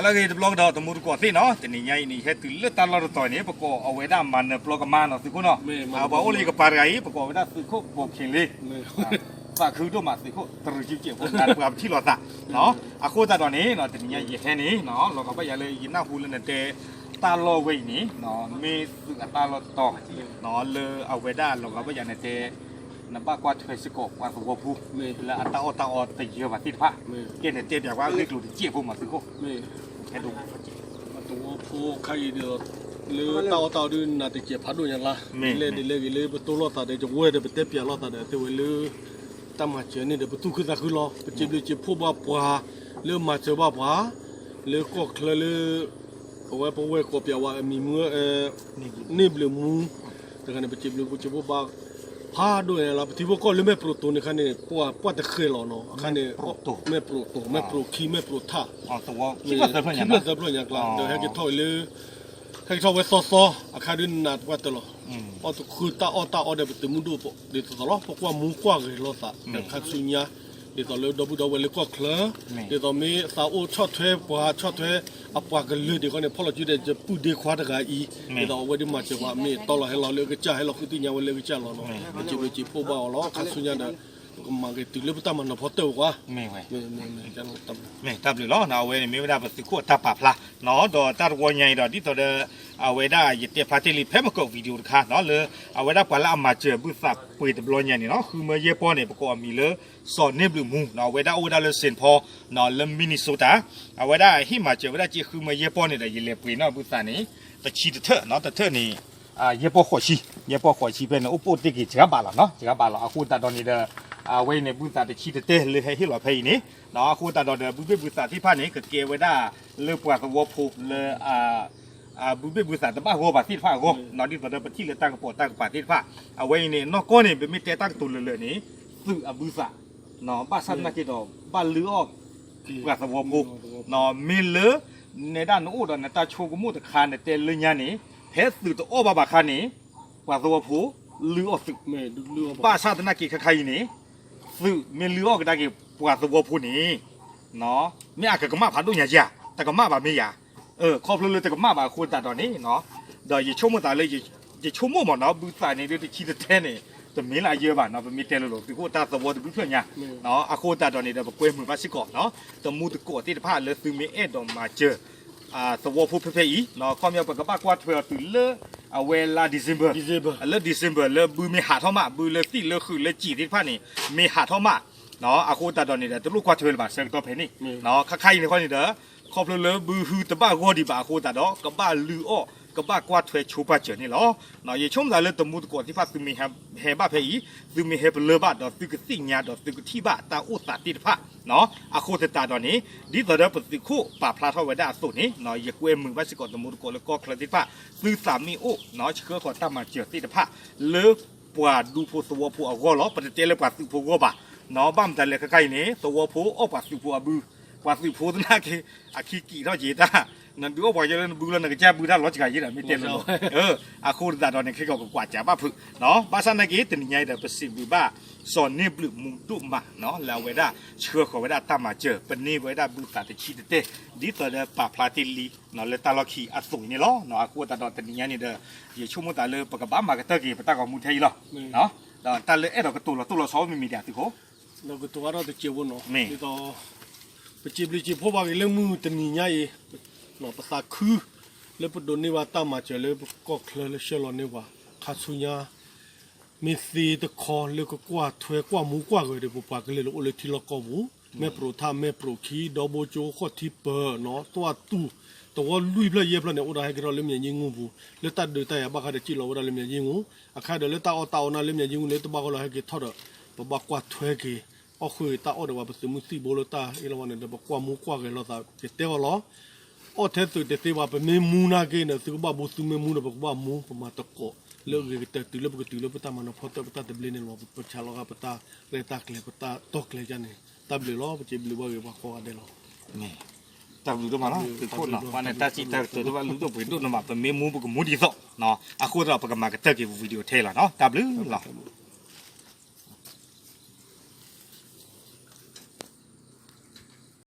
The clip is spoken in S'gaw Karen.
လၢအဂ့ၤတဘျီကဒီး တမူတကိးသ့ၣ်နီၤ, တနံၤညါအံၤန့ၣ် ယဟဲတုၤလၢတၢ်လီၢ်တတီၤန့ၣ် ပကိးအဝဲဒၣ်မၤနၢၤပျီကမါနီၤ သုးခိၣ်နီၤ, ပှၤအိၣ်လၢယကပၤတဂၤအံၤ ပကိးဝဲဒၣ်သုးခိၣ်ဘိးခ့ၤလ့ သးခုဒိၣ်မး သုးခိၣ်တရံးကံကဲးဖိ နၤပှၤပထံၣ်လိာ်သး, အဃိသတးဒီးန့ၣ် တနံၤညါယဟဲန့ၣ် လီၤဂာ်ဘၣ်ယၤလၢယနၢ်ဟူလၢနတဲ တၢ်လီၢ်ဝဲအံၤန့ၣ် မ့ၢ်သုးအတၢ်လီၢ်တတီၤ လၢအဝဲဒၣ်လီၤဂာ်ဘၣ်ယၤနတဲ နဘၣ်ကွၢ်ထွဲစ့ၢ်ကီးပှၤသဝီဖိ လၢအတၢ်အီၣ်တၢ်အီတယၢၤဘၣ်သ့ၣ်တဖၣ်, ကဲန့ၣ်တဲပၠးကွၢ်အဂ့ၢ်ကျိၤတစဲးဖိမးသုးခိၣ်, သဝီဖိခါအံၤဒီး လၢတၢ်အီၣ်တၢ်အီဒုးနၤတစဲးဖးဒိၣ်ညါလၢ်, လဲၣ်ဒ်လဲၣ်ဂ့ၤလၢပတိၢ်လိာ်သးဒီး ကဝဲၢ်ဒီးပတဲပၠးလိာ်သးဒီး သ့ဝဲလၢ တၢ်မၤစၢၤန့ၣ်ဒီး ပသူၣ်ခုသးခုလီၤ, ပစံးဘျုးစံးဖှိၣ်ဘၣ်ပှၤ လၢမၤစၢၤဘၣ်ပှၤ လၢကီၢ်ချၢလၢ အဝဲပဝဲၢ်ကိးပၠးဝဲအမံၤမုၢ် န့ၢ်ဘျုးမူ တခါန့ၣ် ပစံးဘျုးပစံးဖှိၣ်ဘၣ် ဖးဒိၣ်ညါလၢ် ပထံဖိကီၢ်လၢမဲၢ်ပြိးတိၤန့ၣ်ခါန့ၣ် ပှၤပှၢ်တဃဲၤလီၤနီၤ, အခါန့ၣ် မဲၢ်ပြိးတိၤ မဲၢ်ပြိးခံ မဲၢ်ပြိးထး ခံဖျၢၣ်သၢဖျၢၣ်ညါကျါ ဒီးဟဲက့ၤထီၣ်ဝဲလၢ ဟဲက့ၤထီၣ်ဝဲသီသီ အခါဒုးနးတပှၢ်တၢၢ်လီၤ, အီၣ်တဃုတၢ်အီၣ်တၢ်အီဒီးပသုးမုၢ်ဒိၣ်ဒ်သိးသိးလီၤ, ပကွၢ်မူကွၢ်ဂဲၤလိာ်သး ဒီးခါဆူညါ ဒ်သိးလၢဒီပုၢ်ဒီဝဲၢ်လၢကီၢ်ချၢ ဒ်သိးမ့ၢ်သးအိၣ်ဆီၣ်ထွဲပှၤ ဆီၣ်ထွဲအပှၤကလုာ်ဒ်အံၤန့ၣ် ဖီၣ်လီၤစုဒီးယပုၢ်ဒ့ခွါတဂၤအံၤ ဒ်သိးအဝဲဒၣ်မၤစၢၤပှၤ မ့ၢ်တီလီၤဟဲလီၤလၢအကစၢ် ဟဲလီၤဃုသ့ၣ်ညါဝဲလၢအကစၢ်လီၤနီၤ, ပစံးဘျုးစံးဖှိၣ်ဘၣ်အီၤလီၤ, ခါဆူညါဒီး ပကမၤက့ၤတုၤလၢပတၢ်မၤနၢၤဖီတၢၣ်ပှၤ မ့ၢ်ဝဲ တ�ၢ်ဘျုးလီၤ, အဝဲန့ၣ်မ့ၢ်ဝဲဒၣ်ပသုးခိၣ်အတၢ်ပာ်ဖျါနီၤ, ဒီးတၢ်တဝီညါအံၤဒီး ဒ်သိးဒီး အဝဲဒၣ်ယတဲဖျါတ့ၢ်လံ ဖဲမကီး video တခါနီၤ လၢအဝဲဒၣ်ပှၤလၢအမၤစၢၤဘုသးပှ့ၤတဘျီညါန့ၣ်နီၤ ဃုမၢယဲၢ်ပီၢ်န့ၣ် ပကိးအမံၤလၢ စီၤန့ၢ်ဘျုးမူနီၤ, အဝဲဒၣ်အိၣ်ဝဲဒၣ်လၢ Saint Paul နီၤ လၢ Minnesota အဝဲဒၣ်ဟ့ၣ်မၤစၢၤဝဲဒၣ်က့ဃုမၢယဲၢ်ပီၢ်န့ၣ်ဒီး ယလဲၤပှ့ၤနီၤဘုသးန့ၣ် တဆံတထၢၣ်နီၤ, တထၢၣ်န့ၣ် ယဲၢ်ပီၢ်ဃိးဆံ, ယဲၢ်ပီၢ်ဃိးဆံဖဲန့ၣ် အိၣ်ပိၢ်တ့ၢ်က့ၤစှၤဘးလီၤနီၤ, စှၤဘးလီၤ, အဃိသတးဒီးန့ၣ်ဒီး အဝဲအံၤန့ၣ် ဘုသးတဆံတတဲလၢဟဲဟ့ၣ်လီၤဖဲအံၤန့ၣ်နီၤ, အဃိသတးဒီးဒီး ဘုဘ့ၣ်ဘုသးသ့ၣ်တဖၣ်န့ၣ် ကကဲဝဲဒၣ်လၢပှၤသဝီဖိလၢ ဘုဘ့ၣ်ဘုသးတဘၣ်ဂီၢ်ဘၣ်သ့ၣ်တဖၣ်အဂီၢ်နီၤ, ဒ်သိးဒီးပထံၣ်လၢတၢ်ကပိာ်တၢ်ကပၤသ့ၣ်တဖၣ်, အဝဲအံၤန့ၣ် နီၢ်ကီၢ်န့ၣ် ပမ့ၢ်တဲတၢ်ကတိၤလၢာ်လၢာ်န့ၣ် သုးအဘုသး ဘၣ်ဆၣ်သနာ်က့ဒီး ဘၣ်လုၢ်အီၣ်ပှၤသဝီဖိ, မ့ၢ်လၢ နဲဒၣ်နအိၣ်ဒီးနတၢ်ဆိကမိၣ်တခါ နတဲလၢညါန့ၣ် ဖဲသုးတအီၣ်ဘၣ်ဘၣ်ခါန့ၣ် ပှၤသဝီဖိလုၢ်အီၣ်သုး, ဘၣ်ဆၣ်သနာ်က့ခဲခါအံၤန့ၣ် သုးမ့ၢ်လုၢ်အီၣ်ကဒါက့ၤပှၤသဝီဖိန့ၣ် မ့ၢ်အကကမၣ်ဖးဒိၣ်ညါယၤ တကမၣ်ဘၣ်မ့ၢ်ယၤ, ခီဖျိလၢတကမၣ်ဘၣ်အဃိသတးဒီးန့ၣ် ဒီးယဆိကမိၣ်သးလၢ ယဆိကမိၣ်မ့ၢ်နီၤ ဘုသးန့ၣ်ဒ်တဆံတတဲန့ၣ် တမ့ၢ်လၢအယၢဘၣ်နီၤ, ပမ့ၢ်တဲလိၤလိၤ သုးခိၣ်တၢ်သဝီတဘုဖျၢၣ်ညါ, အဃိသတးဒီးန့ၣ်ဒီး ပကွဲမုာ်ဘၣ်စ့ၢ်ကီးနီၤ တမူတကိးသ့ၣ်တဖၣ်လၢသုမ့ၢ်အဲၣ်ဒိးမၤစၢၤ သဝီဖိဖဲဖဲအံၤနီၤ, ခီပညီပကဘၣ်ကွၢ်ထွဲအီၤတုၤလၢ အဝဲလါ December, လၢ December လၢဘုမ့ၢ်ဟးထီၣ်မး ဘုလၢသံၣ်လၢဃုာ်လၢစံာ်သ့ၣ်တဖၣ်န့ၣ် မ့ၢ်ဟးထီၣ်မး အဃိသတးဒီးန့ၣ်ဒီး တလိၣ်ကွၢ်ထွဲလၢၤဘၣ် ဆၢကတီၢ်ဖဲန့ၣ်, ခါခါအံၤန့ၣ်ခီန့ၣ်ဒီး ခီဖျိလၢဘုဟုတဘၣ်ဂီၢ်ဒံးဘၣ်အဃိသတးဒီး ကဘၣ်လုၢ်အီၣ် ကဘၣ်ကွၢ်ထွဲဆိပာ်စၢၤန့ၣ်လီၤ. ယဆိကမိၣ်သးလၢတမူတကိးသ့ၣ်တဖၣ် သုမ့ၢ်ဟဲဘၣ်ဖဲအံၤ သုမ့ၢ်ဟဲပလၢၢ်ဘၣ်ဒီးသုကသ့ၣ်ညါဒီးသုကထံၣ်ဘၣ်တၢ်အိၣ်သးသ့ၣ်တဖၣ် အဃိသတးဒီးန့ၣ် ဒ်သိးဒီးပသုးခိၣ်ပာ်ဖျါထီၣ်ဝဲဒၣ်အသိးန့ၣ် ယကွဲမုာ်ဘၣ်စ့ၢ်ကီးတမူတကိးလၢကီၢ်ချၢသ့ၣ်တဖၣ် သုသးမ့ၢ်အိၣ် ဆှၢဃီၤတၢ်မၤစၢၤသ့ၣ်တဖၣ် လၢပှၤဒူဖိသဝီဖိအဂီၢ်လီၤ. ပတတဲလၢပှၤသုးဖိအဂီၢ်ဘၣ်, ဘၣ်မတၤလဲၣ်ခဲခါအံၤန့ၣ် သဝီဖိအီၣ်ပှၤသုးဖိအဘု, ပှၤသုးဖိသနာ်က့ အခံကံာ်ထီၣ်က့ၤတၢ် နဒုးအီၣ်ပှၤကညီလၢနဘုလီၤ နကစၢ်ဘုတၢ်လီၤစှၤယဲဒီး မ့ၢ်တဲလီၤလီၤ, အဃိသတးဒီးန့ၣ် ခဲကီးကကွၢ်စၢၤဘၣ်ဖုး, ဘၣ်ဆၣ်သနာ်က့ တနံၤညါအံၤဒီး ပစံးဘျုးဘၣ် စီၤန့ၢ်ဘျုးမူဒိၣ်မး လၢအဝဲဒၣ်ဆှၢဃီၤဝဲဒၣ်တၢ်မၤစၢၤ ပန့ၢ်ဝဲဒၣ်ဘုသးတဆံတတဲ ဒ်သိးဒီးပာ်ဖျါတ့ၢ်လံ လၢတၢ်လီၢ်ခံအသိးအံၤန့ၣ်လီၤ. အဃိသတးဒီးတနံၤညါန့ၣ်ဒီး ယဆိကမိၣ်သးလၢပကဘၣ်မၤကတၢၢ်က့ၤ ပတၢ်ဂီၤမူထဲအံၤလီၤ. ဒီးတၢ်လၢအဲၣ်ဒိးကတိၤလီၤတိၢ်လီၤဆီမ့မ့ၢ်ဒၣ်သုးခိၣ် ဒီးကတိၤဘၣ်ထီၣ်တစဲးဖိနီၤ ဒ်သိး ပစံးဘျုးစံးဖှိၣ်ဘၣ်က့ၤလၢမုၢ်တနံၤညါအံၤ ပသးခု လၢပဒိးန့ၢ်ဘၣ်တၢ်မၤစၢၤလၢပကီၢ်ချၢလၢဆှၢလီၤန့ၢ်ပှၤ ခါဆူညါ မ့ၢ်သ့တခီလၢကကွၢ်ထွဲကွၢ်မူကွၢ်ဂဲၤဒီး ပပှၤကလုာ်လၢအိၣ်လၢထံလီၢ်ကီၢ်ပူၤ မဲၢ်ပြိးထး မဲၢ်ပြိးခံ ဒီဘိကၠိ ဃိးထံပၢၤနီၤ သွၣ်တူၢ် သဝီလွံၢ်ဖျၢၣ်ယဲၢ်ဖျၢၣ်န့ၣ် အိၣ်ဒၣ်ဟဲက့ၤထီၣ်လၢမၠဲၤကၠံမူပူၤ လၢတၢ်ဒုးတၢ်ယၤဘၣ်ဃးဒီး စံၣ်လီၤဝဲဒၣ်လၢမၠဲၤကၠံမူ အခါဒီးလၢတၢ်အီၣ်တၢ်အီနၤလၢမၠဲၤကၠံမူလၢတဘၣ်ဃီလီၤဟဲက့ၤထီၣ်ဒီး ပဘၣ်ကွၢ်ထွဲက့ၤ အီၣ်ဃုာ်တၢ်အီၣ်ဒီးပှၤပသုးမုၢ်သံၣ်ဘိလၢတၢ်အ့ၣ်လီၤဝဲန့ၣ်ဒီး ပကွၢ်မူကွၢ်ဂဲၤလိာ်သးကတဲအီၤလီၤ အီၣ်ထဲသုးတသ့ဘၣ် ပမ့ၢ်မူနာ်က့န့ၣ် သုကဘၣ်မူ သုမ့ၢ်မူဒီး ပကဘၣ်မူ ပမၤတကိး လၢအဂ့ၤကတၢၢ်တုၤလၢပကတုၤလၢပတၢ်မၤနၢၤဖီတၢၣ် ပတၢ်သဘျ့န့ၣ်လီၤ ပဆးလီၤဃာ်ပတၢ်ရဲၣ်တၢ်ကျဲၤ ပတၢ်တီၢ်ကျဲၤယါန့ၣ် တၢ်ဘျုးလီၤ ပစံးဘျုးဘၣ်ဂ့ၤပှၤကိးဂၤဒဲးလီၤ တၢ်ဘျုးဒိၣ်မးလီၤ သုးခိၣ်နီၤ ပှၤန့ၣ်တၢ်စံးတၢ်ကတိၤဒိၣ်ဘၣ် လုၢ်ဒိၣ်ပှ့ၤဒိၣ်န့ၣ်မး ပမ့ၢ်မူပကမူဒ်သိး အဃိသတးဒီးပကမၤကတၢၢ်က့ၤပ video ထဲလီၤနီၤ တၢ်ဘျုးလီၤ